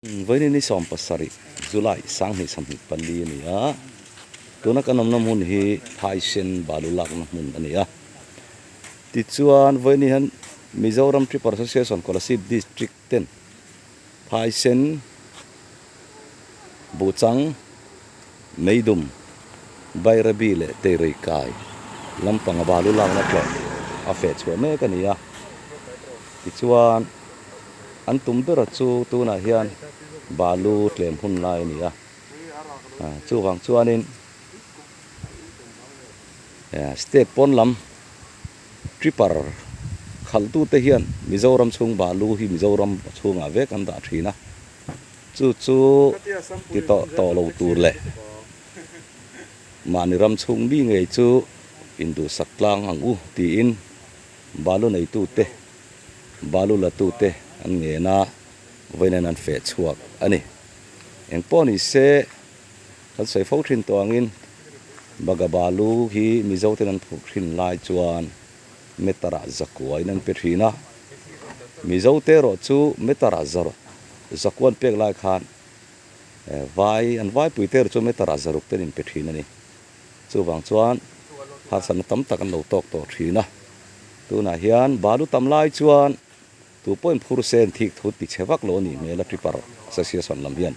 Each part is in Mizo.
Vawiin ni 17 July 2024 a ni a, tuna kan awmna hmun hi Phaisen balu lakna hmun a ni a. Tichuan vawiin hian Mizoram Tripper Association Kolasib District ten Phaisen Buhchang Meidum Bairabi leh Teirei kai lampanga balu lakna tlawh a feh chhuah mek a ni a. Tichuan An tum bera chu tunah hian balu tlem hun lai a ni a, chuvang chuanin state pawn lam tripper khalhtute hian Mizoram chhung balu hi Mizoram chhungah vek an dah thin a, chu chu ti tawh tawh lo tur leh mahni ram chhung mi ngei chu induhsak tlang ang u tiin balu neitute Balu latute an ngen a, vawiin an feh chhuak a ni. Eng pawh ni se, kan sawi fo thin tawh angin Baga Balu hi Mizoten an phurh thin lai chuan meter-ah zakua in an pe thin a. Mizote erawh chu meter-ah zakua an pek lai khan vai an vaipuite erawh chu meter-ah zaruk ten in pe thin a ni. Chuvang chuan harsatna tam tak an lo tawk tawh thin a. Tunah hian balu tam lai chuan tu pawhin phur sen thik thut ti chhe vak lo a nih hmel a Tripper Association lam hian.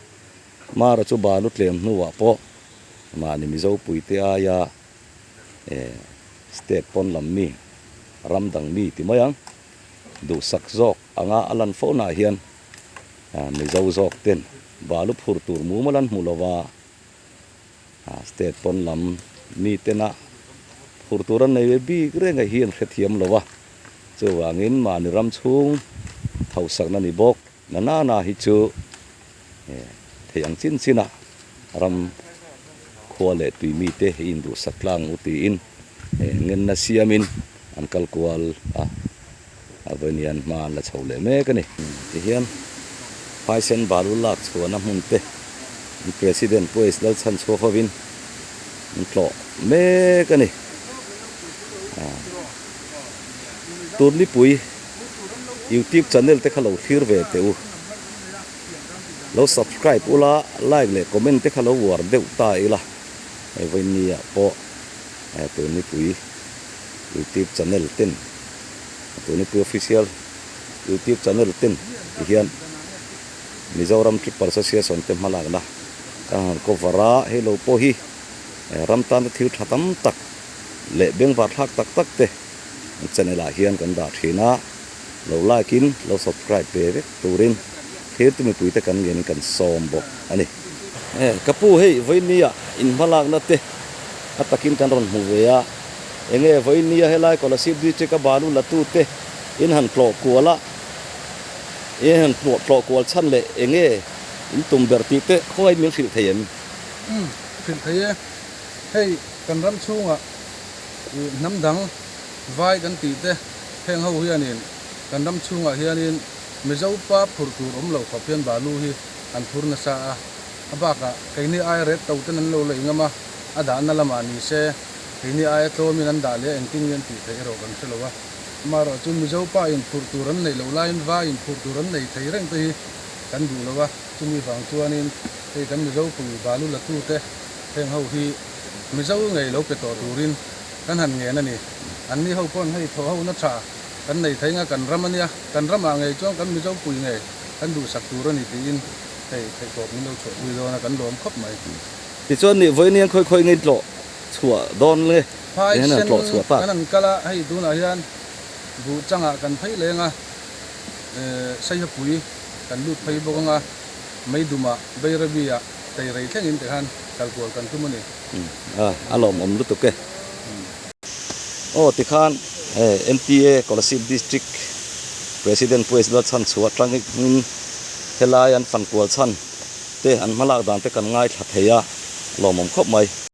Mara chu balu tlem hnuah pawh mahni Mizo puite aia state pawn lam mi, ram dang mi ti mai ang, duhsak zawk anga a lan fo naah hian Mizo zawk ten balu phur tur mumal an hmu lo va. State pawn lam mitena phur tur an nei ve bik reng a hi an hrethiam lo a, chuvangin mahni ram chhung thosakna ni bawk na nana hi chu thei ang chin chin a ram khua leh tui mite hi induhsak tlang u tiin ngenna siamin an kal kual a, a vawiin hian hma an la chho leh mek a ni. Tihian phaisen balu lak chhuahna hmun te an President Pu H Lalchhan chhuak hovin an tlawh mek a ni. Turnipui YouTube channel te kha lo thlir ve teh u. Lo subscribe ula, like leh comment te kha lo uar deuh ta ila hei vawiin ah pawh Turnipui YouTube channel ten Tunipui Official YouTube channel ten ti hian Mizoram Tripper Association te hmalakna kan han cover a, hei lo pawh hi ram tana thil tha tam tak leh bengvar thlak tak tak te channel ah hian kan dah thin a, lo like in lo subscribe ve vek turin thirtu mipui te kan ngen in kan sawm bawk a ni. Ka pu hei vawinia in hmalakna te a takin kan rawn hmu ve a. Enge vawiin nia helai Kolasib District a balu la tute in han tlawh kual a, in han tlawh kual chhan leh enge in tum ber tih te khawngaih min hrilh thei em? Umm, hrilh thei e. Hei kan ram chhungah i hnam dang vai kan tih te heng ho hianin kan ram chhungah hianin Mizo pa phurh tur awm lo khawp hian balu hi an phur nasa a, a bakah keini aia ret to ten an lo lei ngam a, a dahna lamah ni se Keini aia tlawmin an dah leh a engtin nge an tih theih erawh kan hre lo a. Amaherawhchu Mizo pa in phurh tur an neih loh laiin vai in phurh tur an nei thei reng te hi kan duh lo a. Chumi vang chuanin hei kan Mizo pui balu la tute heng ho hi Mizo ngei lo pe tawh turin kan han ngen a ni. Anni ho pawn hei thawh ho na tha kan nei thei nga kan ram a nia, kan ramah ngei chuan kan Mizo pui ngei kan duhsak tur a ni tiin hei theihtawp min lo chhuahpui dawn a kan lawm khawp mai. Tichuan nih vawiin hian khawi khawi ngei tlawh chhuah dawn nge Phai eng an sen tlawh chhuah tak? kan han kal a, hei tunah hian buh changah kan phei leng a, Saihapui kan lut phei bawk ang a, Meidumah, Bairabi-ah Teirei thlengin te khan kal kual kan tum a ni. A lawmawm lutuk e. Aw tikhan MTA Kolasib District President Pu Ezra Chhanchhuah atangin helai an fan kual chhan te an hmalak dan te kan ngaithla thei a, lawmawm khawp mai.